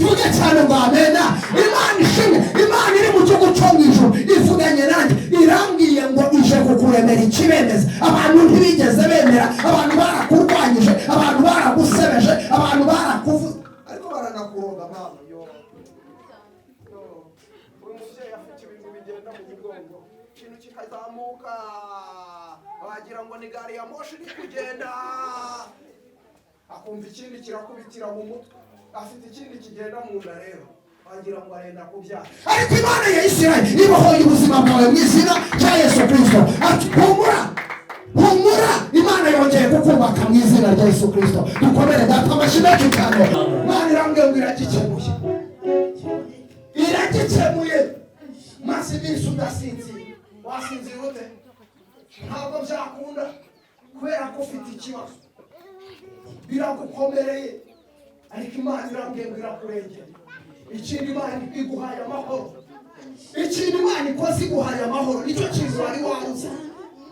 Tuvuge cyane ngo amena. Imana ishimwe. Imana iri mu gihugu cyo mu ijuru ivuganye nanjye, irambwiye ngo ije kukuremera ikibemeza. Abantu ntibigeze bemera, abantu barakurwanyije, abantu baragusebeje, abantu barakuvuze, ariko baranakuroga. Mama yo. Yo. Uyu mubyeyi afite ibintu bigenda mu mugongo, ikintu kikazamuka wagira ngo ni gari ya moshi iri kugenda, akumva ikindi kirakubitira mu mutwe, afite ikindi kigenda mu nda rero wagira ngo arenda kubyara. Ariko Imana ya Isirayeli ibohoye ubuzima bwawe mu izina rya Yesu Kirisito. Ati: "Humura, humura, Imana yongeye kukubaka mu izina rya Yesu Kirisito." Dukomere Data amashyi menshi cyane. Imana irambwira ngo iragikemuye, iragikemuye. Maze iminsi udasinzira, wasinzira ute? Ntabwo byakunda kubera ko ufite ikibazo, biragukomereye, ariko Imana irambwiye ngo irakurengera. Ikindi, Imana iguhaye amahoro. Ikintu Imana ikoze, iguhaye amahoro. Nicyo kintu wari wabuze,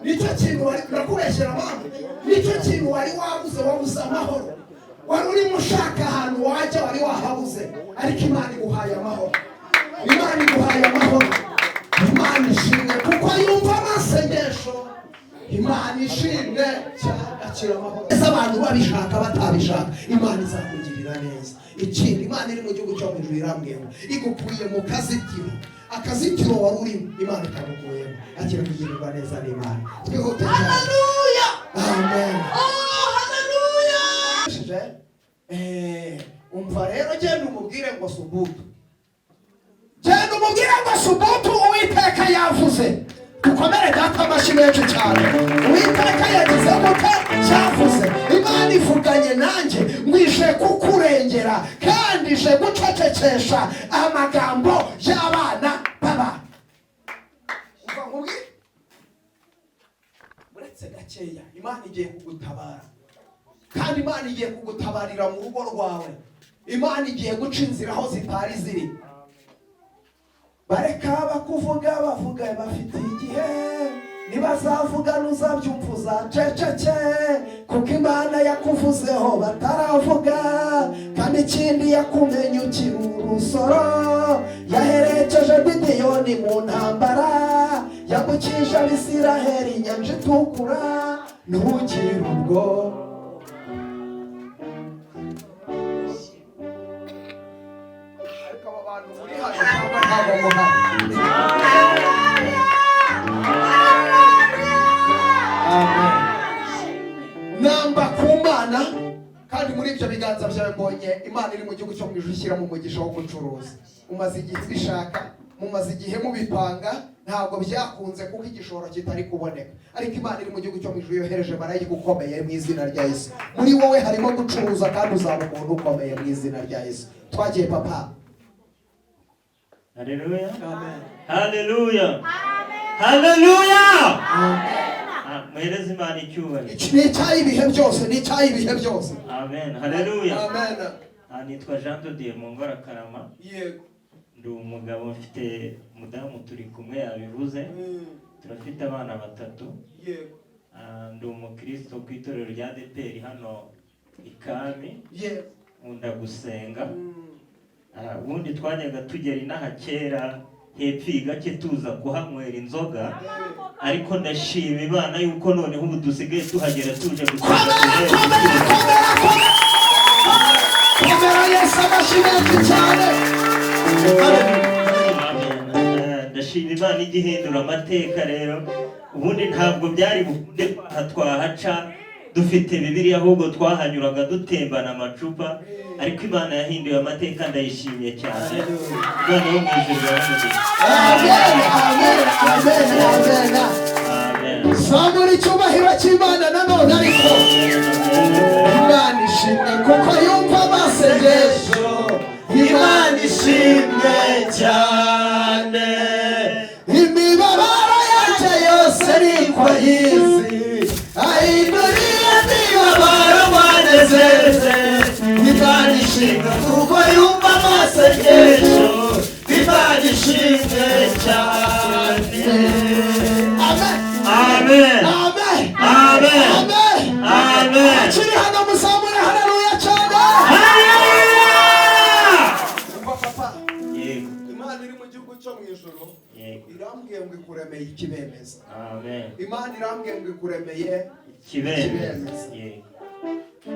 nicyo kintu wari, ndakubeshyera mama, nicyo kintu wari wabuze. Wabuze amahoro, wari urimo ushaka ahantu wajya, wari wahabuze, ariko Imana iguhaye amahoro. Imana iguhaye amahoro. Imana ishimwe kuko yumva amasengesho. Imana ishimwe cyane. Akira amahoro. Ese abantu babishaka batabishaka, Imana izakugirira neza. Ikindi, Imana iri mu gihugu cyo mu ijuru irambwiye ngo igukuye mu kazitiro, akazitiro wari urimo Imana ikagukuyemo. Akira kugirirwa neza n'Imana. Twihute cyane. Haleluya! Amen. Oh, haleluya! Umva rero, genda umubwire ngo subutu, genda umubwire ngo subutu, Uwiteka yavuze. Dukomere Data amashyi menshi cyane. Uwiteka yagize gute? Cyavuze. Imana ivuganye nanjye ngo ije kukurengera kandi ije gucecekesha amagambo y'abana b'abantu. Umva nkubwire, uretse gakeya Imana igiye kugutabara, kandi Imana igiye kugutabarira mu rugo rwawe. Imana igiye guca inzira aho zitari ziri. Bareka bakuvuga, bavuga bafite igihe. Nibazavuga nuzabyumva, uzaceceke, kuko Imana yakuvuzeho bataravuga. Kandi ikindi, yakumenye ukiri urusoro. Yaherekeje Gideyoni mu ntambara, yambukije Abisiraheli Inyanja Itukura. Ntugire ubwo. Ariko aba bantu muri hano cyangwa ntabwo muhari? Amen. Namba ku Mana. Kandi muri ibyo biganza byawe mbonye Imana iri mu gihugu cyo mu ijuru ishyiramo umugisha wo gucuruza. Umaze igihe ubishaka, mumaze igihe mubipanga, ntabwo byakunze kuko igishoro kitari kuboneka. Ariko Imana iri mu gihugu cyo mu ijuru yohereje marayika ukomeye mu izina rya Yesu. Muri wowe harimo gucuruza kandi uzaba umuntu ukomeye mu izina rya Yesu. Twagiye, papa. Haleluya. Amen. Haleluya. Haleluya. Ah, muhereze Imana icyubahiro. Iki ni icyaha ibihe byose, ni icyaha ibihe byose. Amen. Haleluya. Amen. Ah, nitwa Jean de Dieu Mungora Karama. Ndi umugabo, mfite umudamu turi kumwe, yabivuze. Turafite abana batatu. Ah, ndi umukristo ku itorero rya ADEPR hano ikami. Nkunda gusenga. Ah, ubundi twajyaga tugera inaha kera hepfo iyi gake tuza kuhanywera inzoga, ariko ndashima Imana yuko noneho ubu dusigaye tuhagera tuje gusenga. Komera, komera, komera, komera, komera Yesu amashyi menshi cyane. Amen. Ndashima Imana ijya ihindura amateka. Rero ubundi ntabwo byari bukunde kwaha twahaca dufite Bibiliya, ahubwo twahanyuraga dutembana amacupa, ariko Imana yahinduye amateka, ndayishimiye cyane. Imana yo mu ijuru iramugisha. Amen, amen, amen, amen. Amen. Zamura icyubahiro cy'Imana nanone. Ariko Imana ishimwe kuko yumva amasengesho. Imana ishimwe cyane. Imibabaro yanjye yose niko yizi, ahinduriye imibabaro Banezeze. Imana ishimwe kuko yumva amasengesho. Imana ishimwe cyane. Amen. Amen. Amen. Amen. Amen. Amen. Akiri hano muzamure haleluya cyane. Haleluya. cyo mu ijuru Yego. irambwiye ngo ikuremeye ikibemeza. Amen. Imana irambwiye ngo ikuremeye Ikibemeza. Yego.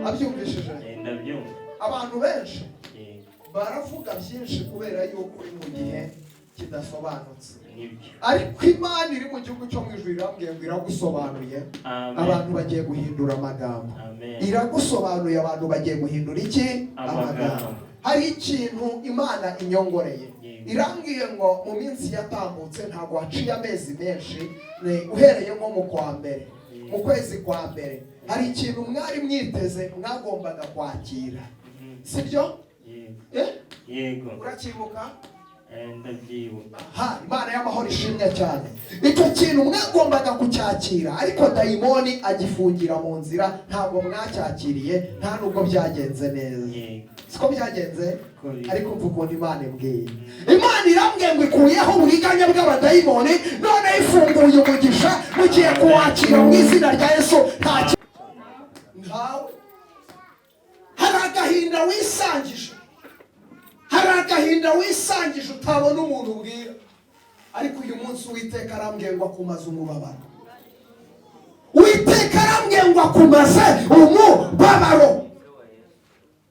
Abyumvishije? Ndabyumva. Abantu benshi Yego. baravuga byinshi kubera yuko uri mu gihe kidasobanutse. Nibyo. Ariko Imana iri mu gihugu cyo mu ijuru irambwiye ngo iragusobanuye. Amen. Abantu bagiye guhindura amagambo. Amen. Iragusobanuye, abantu bagiye guhindura iki? Amagambo. Hari ikintu Imana inyongoreye. Yego. Irambwiye ngo mu minsi yatambutse, ntabwo haciye amezi menshi, uhereye nko mu kwa mbere, mu kwezi kwa mbere, hari ikintu mwari mwiteze mwagombaga kwakira, sibyo? Yego. Eh? Yego. Uracyibuka? Ndabyibuka. Ha, Imana y'amahoro ishimwe cyane. Icyo kintu mwagombaga kucyakira, ariko dayimoni agifungira mu nzira, ntabwo mwacyakiriye, nta nubwo byagenze neza. Yego. Siko byagenze? Ko biri. Ariko umva ukuntu Imana imbwiye. Imana irambwiye ngo ikuyeho uburiganya bw'abadayimoni, none ifunguye umugisha, mugiye kuwakira mu izina rya Yesu. Nta ntawe. Hari agahinda wisangije, hari agahinda wisangije utabona umuntu ubwira, ariko uyu munsi Uwiteka arambwiye ngo akumaze umubabaro. Uwiteka arambwiye ngo akumaze umubabaro.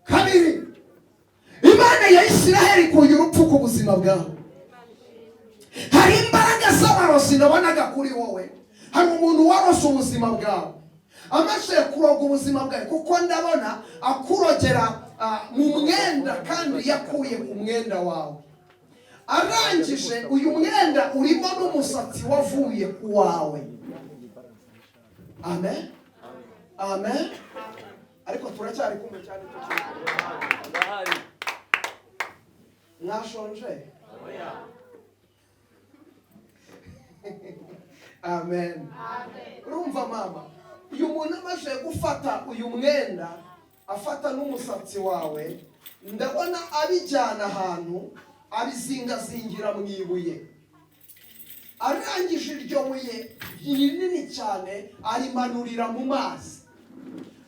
Kabiri, Imana ya Isiraheli ikuye urupfu ku buzima bwawe. Hari imbaraga z'abarozi nabonaga kuri wowe. Hari umuntu warose ubuzima bwawe, amaze kuroga ubuzima bwawe, kuko ndabona akurogera mu mwenda, kandi yakuye ku mwenda wawe. Arangije uyu mwenda urimo n'umusatsi wavuye ku wawe. Amen, amen. Ariko turacyari kumwe cyane, tukiri kumwe. Mwashonje? Amen. Urumva mama, uyu muntu amaze gufata uyu mwenda, afata n'umusatsi wawe, ndabona abijyana ahantu, abizingazingira mu ibuye. Arangije iryo buye rinini cyane arimanurira mu mazi.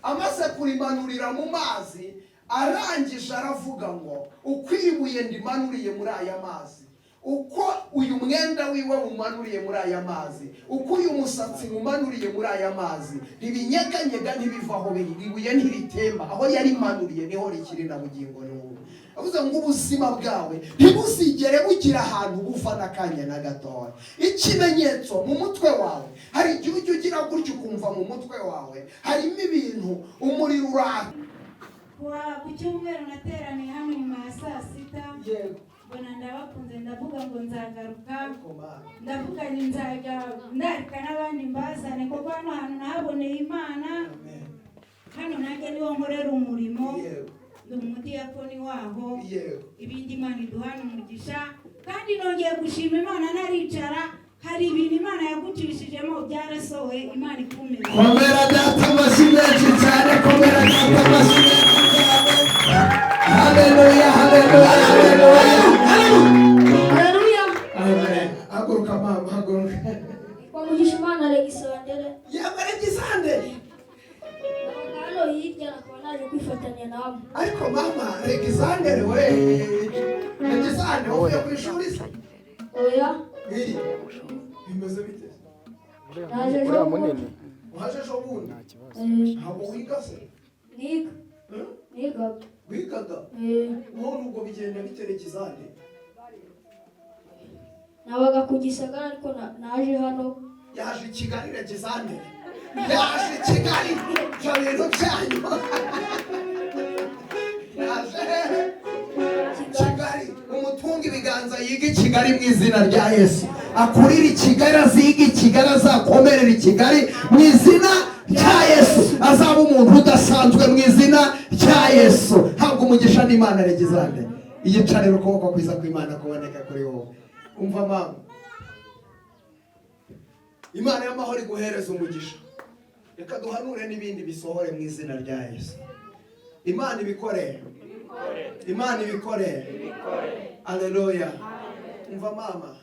Amaze kurimanurira mu mazi, arangije aravuga ngo uko ibuye ndimanuriye muri aya mazi, uko uyu mwenda wiwe wumanuriye muri aya mazi, uko uyu musatsi wumanuriye muri aya mazi, ntibinyeganyega, ntibiva aho biri, ibuye ntiritemba, aho yarimanuriye niho rikiri na bugingo n'ubu. Avuze ngo ubuzima bwawe ntibuzigere bugira ahantu buva n'akanya na gatoya. Ikimenyetso mu mutwe wawe, hari igihe ujya ugira gutya ukumva mu mutwe wawe harimo ibintu, umuriro uraka. Ku cyumweru nateraniye hano nyuma ya saa sita. Yego. Mbona ndabakunze, ndavuga ngo nzagaruka. Ariko Mana. Ndavuga nti nzajya ndarika n'abandi mbazane, kuko hano hantu nahaboneye Imana. Amen. Hano nanjye niho nkorera umurimo. Yego. Ndi umudiyakoni waho. Yego. Ibindi Imana iduhana umugisha, kandi nongeye gushima Imana naricara, hari ibintu Imana yagucishijemo byarasohoye. Imana ikumeze. Komera Data amashyi menshi cyane, komera Data amashyi menshi cyane. Haleluya, haleluya, haleluya. Haleluya. Amen. Haguruka mama, haguruka. Kwa Mugishimana Alexandre. Yego, Alexandre. Nabaga hano hirya, nakaba naje kwifatanya namwe. Ariko mama, Alexandre we. Alexandre, uvuye ku ishuri se? Oya. Iri. Bimeze bite? Naje ejo bundi. Waje ejo bundi? Eh, Ntabwo wiga se? Niga. Hmm? Niga. Wigaga? Eh, None ubwo bigenda bite, Alexandre? Nabaga ku Gisagara, ariko naje hano. Yaje i Kigali, Alexandre. Yaje i Kigali. Ibyo bintu byanyu. Yaje hehe? Kigali. Umutunga ibiganza yiga i Kigali mu izina rya Yesu. Akurira i Kigali, aziga i Kigali, azakomerera i Kigali mu izina rya Yesu. Azaba umuntu udasanzwe mu izina rya Yesu. Habwa umugisha n'Imana, Alexandre. Iyicarire, ukuboko kwiza kw'Imana kuboneka kuri wowe. Umva mama, Imana y'amahoro iguhereza umugisha. Reka duhanure n'ibindi bisohore mu izina rya Yesu. Imana ibikorere, Imana ibikorere. Aleluya. Umva mama,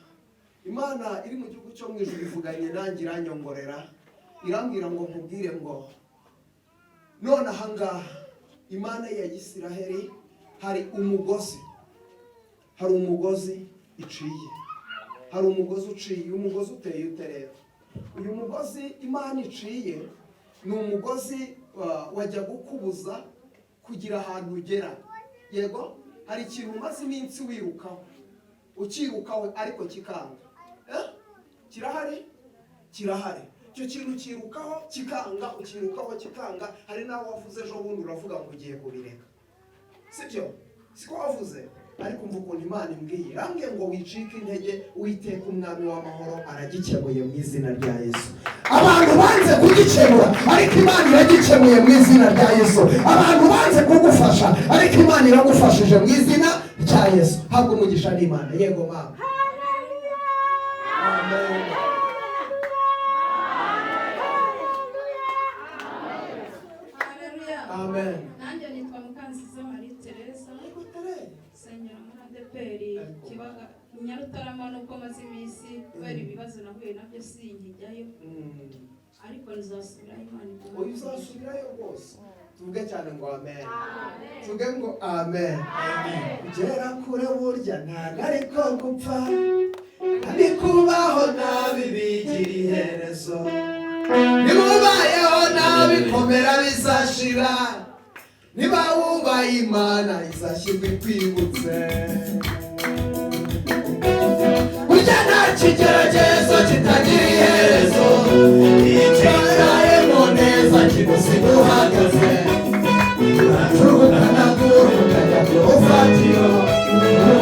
Imana iri mu gihugu cyo mu ijuru ivuganye nanjye, iranyongorera, irambwira ngo nkubwire ngo none ahangaha Imana ya Isiraheli hari umugozi, hari umugozi iciye. Hari umugozi uciye. Umugozi uteye ute rero? Uyu mugozi Imana iciye ni umugozi wajya gukubuza kugira ahantu ugera. Yego, hari ikintu umaze iminsi wirukaho, ukirukaho ariko kikanga. Eh? Kirahari, kirahari. Icyo kintu ukirukaho kikanga, ukirukaho kikanga. Hari n'aho wavuze ejo bundi, uravuga ngo ugiye kubireka, sibyo? Siko wavuze? Ariko umva ukuntu Imana imbwiye, irambwiye ngo wicike intege, Uwiteka Umwami w'amahoro aragikemuye mu izina rya Yesu. Abantu banze kugikemura, ariko Imana iragikemuye mu izina rya Yesu. Abantu banze kugufasha, ariko Imana iragufashije mu izina rya Yesu. Habwa umugisha n'Imana. Yego mama. Amen. Haleluya. Amen. Nanjye nitwa Mukanziza Marie Teresa, nsengera muri ADEPR Kibaga, Nyarutarama. Nubwo maze iminsi kubera ibibazo nahuye nabyo sinkijyayo, ariko nzasubirayo, Imana iduhe. Uyu uzasubirayo rwose. Tuvuge cyane ngo amen. Tuvuge ngo amen. Kugera kure burya ntabwo ariko gupfa, kandi kubaho nabi bigira iherezo. Niba ubayeho nabi, komera, bizashira. Niba wubaye Imana, izashyirwa ikwibutse. Burya nta kigeragezo kitagira iherezo. Icyo neza kigusiga uhagaze, uracurukanagura ukajya ku rufatiro,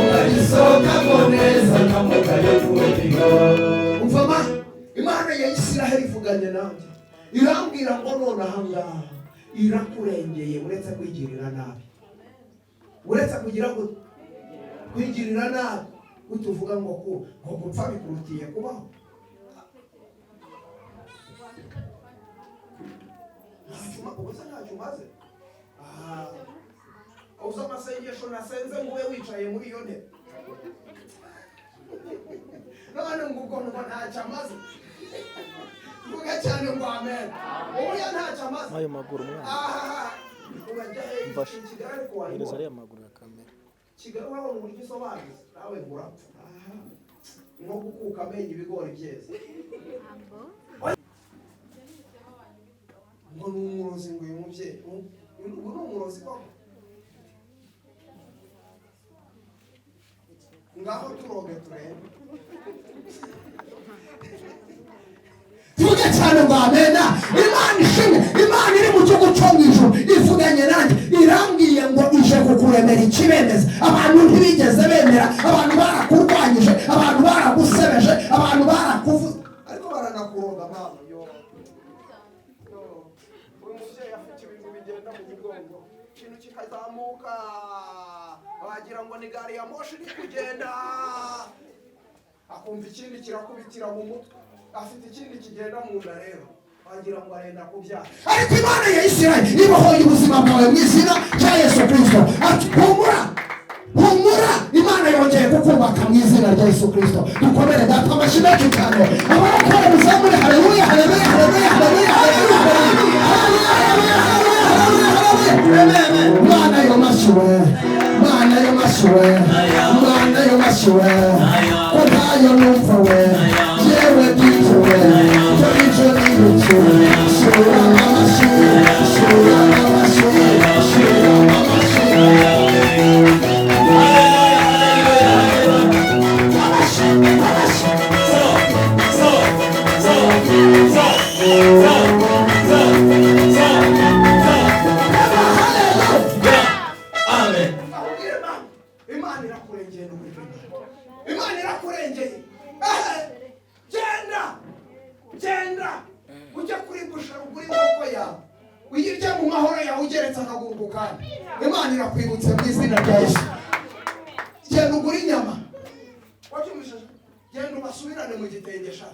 ukagisohokamo neza nkamugayo kuriro. Umva ma, Imana ya Isiraheli ivuganye nanjye, irambwira ngo none ahangaha irakurengeye. Uretse kwigirira nabi, uretse kugira ngo kwigirira nabi, utuvuga ngo ku ngo gupfa bikurutiye kubaho. Ubwo se ntacyo umaze? Ah, uzi amasengesho nasenze ngo ube wicaye muri iyo ntebe, none ngo ubwo ngo ntacyo amaze? Tuvuge cyane ngo amen. Ubuya ntacyo amaze. Ayo maguru mwana. Ahaha, urajya he? Mfashe. I Kigali, ariko Hereza wayibona ariya maguru ya kamera. Kigali urabona uburyo isobanutse, nawe ngo urapfa. Aha, nko gukuka amenyo ibigori byeze. Ngo ni umurozi, ngo uyu mubyeyi ubu ni umurozi koko. Ngaho turoge turebe. Tuvuge cyane ngo amena. Imana ishimwe. Imana iri mu gihugu cyo mu ijuru ivuganye nanjye, irambwiye ngo ije kukuremera ikibemeza. Abantu ntibigeze bemera, abantu barakurwanyije, abantu baragusebeje, abantu barakuvuze, ariko baranakuroga mama. Yo yo, uyu mubyeyi afite ibintu bigenda mu mugongo, ikintu kikazamuka wagira ngo ni gari ya moshi iri kugenda, akumva ikindi kirakubitira mu mutwe, afite ikindi kigenda mu nda rero wagira ngo arenda kubyara. Ariko Imana ya Isirayeli ibohoye ubuzima bwawe mu izina rya Yesu Kirisito. Ati humura, humura, Imana yongeye kukubaka mu izina rya Yesu Kirisito. Dukomere Data amashyi menshi cyane. Abarakora muzamure. Haleluya, haleluya, haleluya, haleluya, haleluya, haleluya, haleluya, haleluya, haleluya! Mana yo mashyi we, Mana yo mashyi we, Mana yo mashyi we, ko ntayo numva we! Yewe bwite we, dore ibyo ni ibiki? Shyira amashyi, shyira amashyi, shyira amashyi! Amashyi, amashyi! So, so, so, so, so, so, so, so. Haleluya! Amen. Akubwire mama, Imana irakurengeye n'uburyo Imana irakurengeye. Ehe, genda, genda ujya kuri bushara, ugura inkoko yawe, uyirye mu mahoro yawe, ugeretse akaguru ku kandi. Imana irakwibutse mu izina rya Yesu. Genda ugure inyama. Wabyumvise? Genda ubasubirane mu gitenge sha,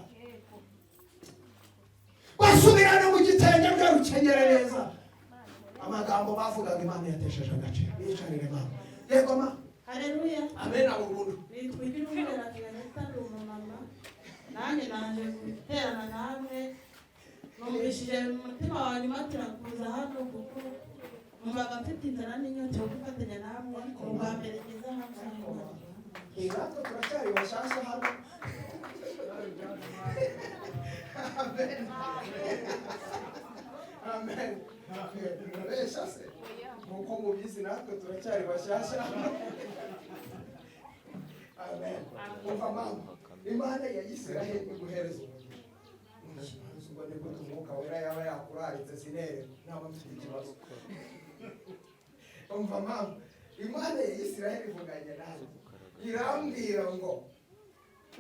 basubirane mu gitenge bwe, rukenyere neza. Amagambo bavugaga Imana yatesheje agaciro. Yicarire mama. Yego ma. Haleluya. Amen burundu. Nitwa Igiruhurira Violeta, ndi umumama. Nanjye naje guterana namwe. Numvishije mu mutima wanjye batira kuza hano kuko numvaga mfite inzara n'inyota yo gufatanya namwe. Ni ubwa mbere ngeze aha ngaha. Natwe turacyari bashyashya hano. Amen. Urabeshya se? Nkuko mubizi natwe turacyari bashyashya. Amen. Umva mama, Imana ya Isiraheli iguhereza umugisha. Ubwo nibwo Umwuka Wera yaba yakuraritse sinere naba mfite ikibazo. Umva mama, Imana ya Isiraheli ivuganye nanjye irambwira ngo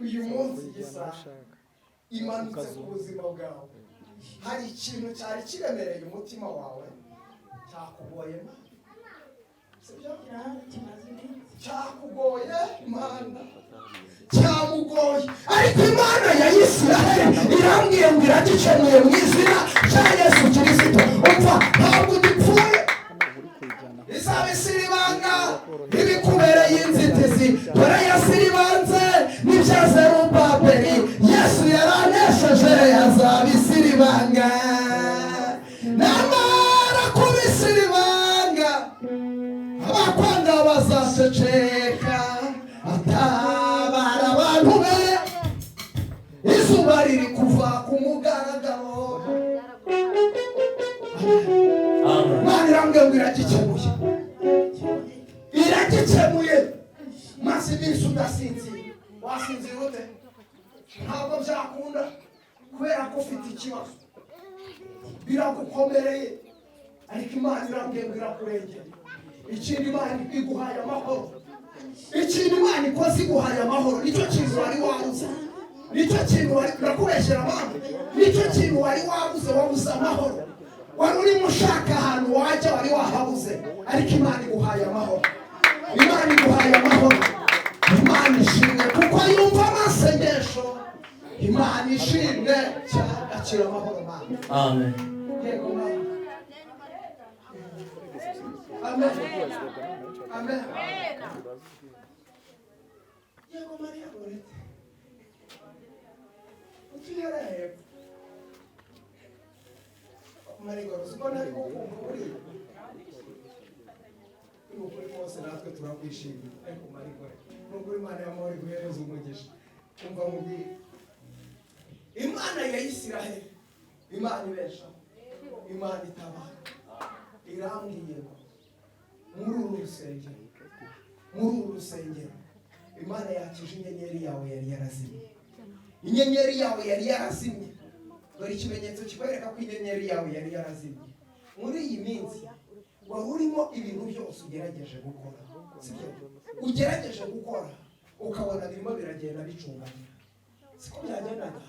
uyu munsi isaha imanutse ku buzima bwawe. Hari ikintu cyari kiremereye umutima wawe cyakugoye Mana, sibyo? Cyakugoye Mana, cyamugoye, ariko Imana ya Isiraheli irambwiye ngo iragikemuye mu izina rya Yesu Kirisito. Umva, ntabwo ugipfuye, izaba isiribanga ibikubereye inzitizi. Dore yasiribanze n'ibya Zerubabeli, Yesu yaranesheje azaba isiribanga. Namara kuba isiribanga, abakwanga bazaceceka, atabara abantu be. Izuba riri kuva ku mugaragaro. Imana irambwira ngo iragikemuye, iragikemuye. Maze iminsi udasinzira, wasinzira ute? Ntabwo byakunda kubera ko ufite ikibazo, biragukomereye, ariko Imana irambwira ngo irakurengera. Ikindi Imana iguhaye amahoro. Ikindi Imana ikoze iguhaye amahoro. Nicyo kintu wari wabuze, nicyo kintu wari, urakubeshyera mama, nicyo kintu wari wabuze, wabuze amahoro. Wari urimo ushaka ahantu wajya, wari wahabuze, ariko Imana iguhaye amahoro. Imana iguhaye amahoro. Imana ishimwe kuko yumva amasengesho. Imana ishimwe cyane. Akira amahoro Mana. Amen. Yego Mana. Amen. Amen. Yego Maria Gorete. Utuye hepfo. Maria Gorete, uko ntari kukumva buriya. Ni ukuri kose natwe turakwishimiye. Ariko Maria Gorete, ni ukuri Imana y'amahoro iguhereza umugisha. Umva mubwire. Imana ya Isiraheli, Imana ibeshaho, Imana itabara, irambwiye ngo muri uru rusengero, muri uru rusengero, Imana yakije inyenyeri yawe yari yarazimye. Inyenyeri yawe yari yarazimye. Dore ikimenyetso kikwereka ko inyenyeri yawe yari yarazimye. Muri iyi minsi wari urimo ibintu byose ugerageje gukora, sibyo? Ugerageje gukora ukabona birimo biragenda bicunganira, siko byagendaga?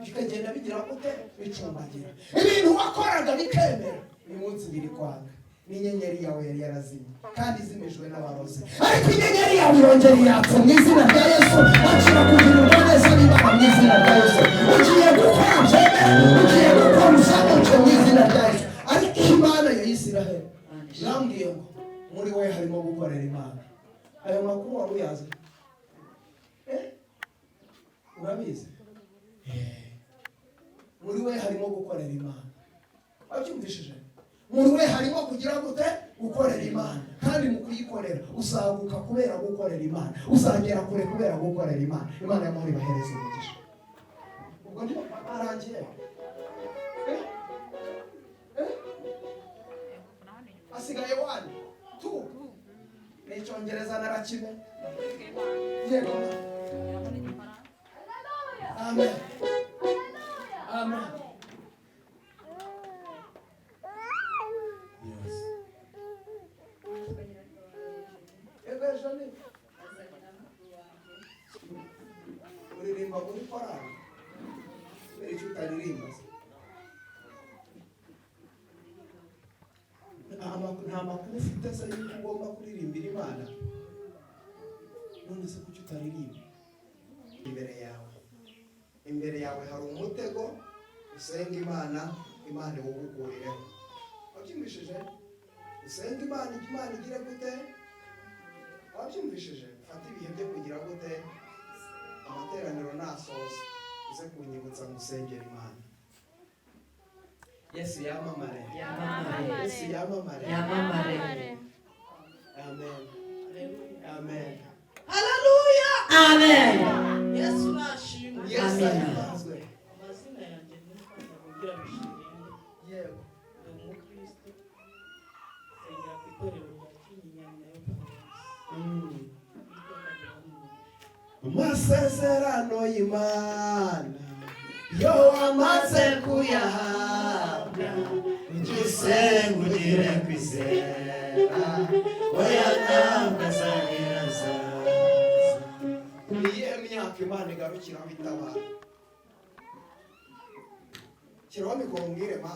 Bikagenda bigira gute? Bicumbagira. Ibintu wakoraga bikemera, uyu munsi biri kwanga. N'inyenyeri yawe yari yarazimye kandi izimijwe n'abarozi, ariko inyenyeri yawe irongera iratse mu izina rya Yesu. Akira kugirirwa neza n'Imana mu izina rya Yesu. Ugiye gukora byemere, ugiye gukora uzamuke mu izina rya Yesu. Ariko Imana ya Isiraheli irambwiye ngo muri we harimo gukorera Imana. Ayo makuru wari uyazi? Urabizi? Muri we harimo gukorera Imana. Wabyumvishije? Muri we harimo kugira gute? Gukorera Imana. Kandi mu kuyikorera uzaguka kubera gukorera Imana, uzagera kure kubera gukorera Imana. Imana y'amahoro ibahereza umugisha. Ubwo niyo arangiye. Asigaye 1 2 n'icyongereza narakime. Yego. Amen. Amen. Yes. Ego Jani. Uririmba muri korali? Kubera icyo utaririmba se? Nta makuru ufite se yuko ugomba kuririmbira Imana? None se kuki utaririmba? Imbere yawe, imbere yawe hari umutego. Usenga Imana, Imana iwugukurireho. Wabyumvishije? Usenga Imana, Imana igire gute? Wabyumvishije? Fata ibihe byo kugira gute? Amateraniro nasoza uze kunyibutsa ngo usengere Imana. Yesu yamamare. Yamamare. Yesu yamamare. Yamamare. Amen. Amen. Haleluya. Amen. Yesu nashimwe. Yesu Amen. ahimbaze. Amasezerano y'Imana yo wamaze kuyahabwa, ujye usenga ugire kwizera, Oya, ntabwo azagira azaza. Ni iyihe myaka Imana igarukiraho itabara? Shyiraho mikoro umbwire ma.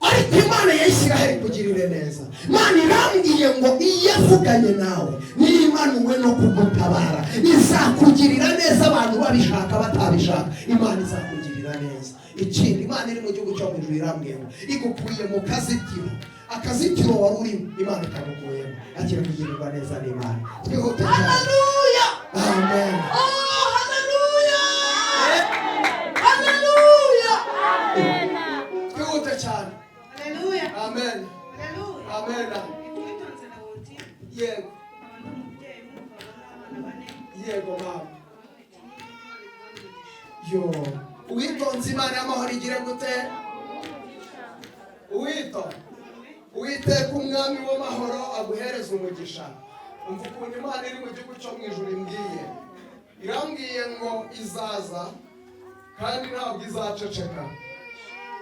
Ariko Imana ya Isiraheli ikugirire neza. Imana irambwiye ngo iyo avuganye nawe niyo imanuwe no kugutabara, izakugirira neza abantu babishaka batabishaka, Imana izakugirira neza. Ikindi, Imana iri mu gihugu cyo mu ijuru irambwiye ngo igukuye mu kazitiro, akazitiro wari urimo Imana ikagukuyemo. Akira kugirirwa neza n'Imana. Twihute cyane. Haleluya! Amen. Oh, haleluya! Haleluya! Twihute cyane. Haleluya! Amen. Haleluya! Amen. Twitonze na Woti, Yego. nkaba ndi umubyeyi w'umugabo n'abana bane. Yego mama. Yo, uwitonze Imana y'amahoro igire gute? Uwito, Uwiteka umwami w'amahoro aguhereza umugisha. Umva ukuntu Imana iri mu gihugu cyo mu ijuru imbwiye. Irambwiye ngo izaza kandi ntabwo izaceceka.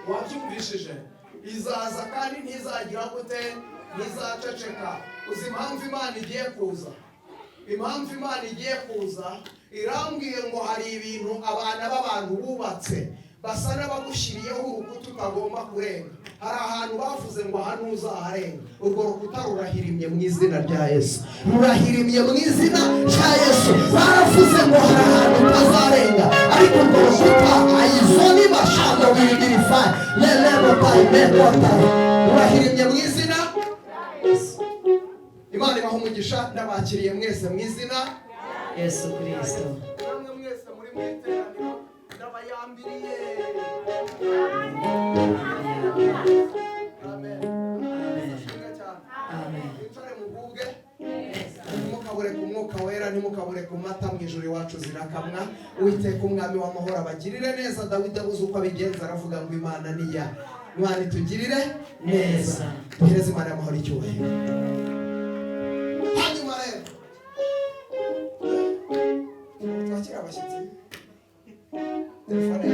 Wabyumvishije? Izaza kandi ntizagira gute? Ntizaceceka. Uzi impamvu Imana igiye kuza? Impamvu Imana igiye kuza, irambwiye ngo hari ibintu abana b'abantu bubatse basa n'abagushyiriyeho urukuta utagomba kurenga. Hari ahantu bavuze ngo aha ntuzaharenga. Urwo rukuta rurahirimye mu izina rya Yesu, rurahirimye mu izina rya Yesu. Baravuze ngo hari ahantu utazarenga, ariko urwo rukuta ayizoni bashaka wibirifayi lelebotayi rurahirimye mu izina. Imana ibaha umugisha. Ndabakiriye mwese mu izina Yesu Kristo. Namwe mwese muri mu iteraniro ndabayambiriye. Amen. Ashimwe cyane. Amen. Mwicare mugubwe, ntimukabure ku mwuka wera, ntimukabure ku mata. Mu ijuru iwacu zirakamwa. Uwiteka umwami w'amahoro abagirire neza. Dawidi abuze uko abigenza aravuga ngo Imana ni ya Imana itugirire neza. Duhereze Imana y'amahoro icyubahiro. Hanyuma rero twakira abashyitsi. Telefone.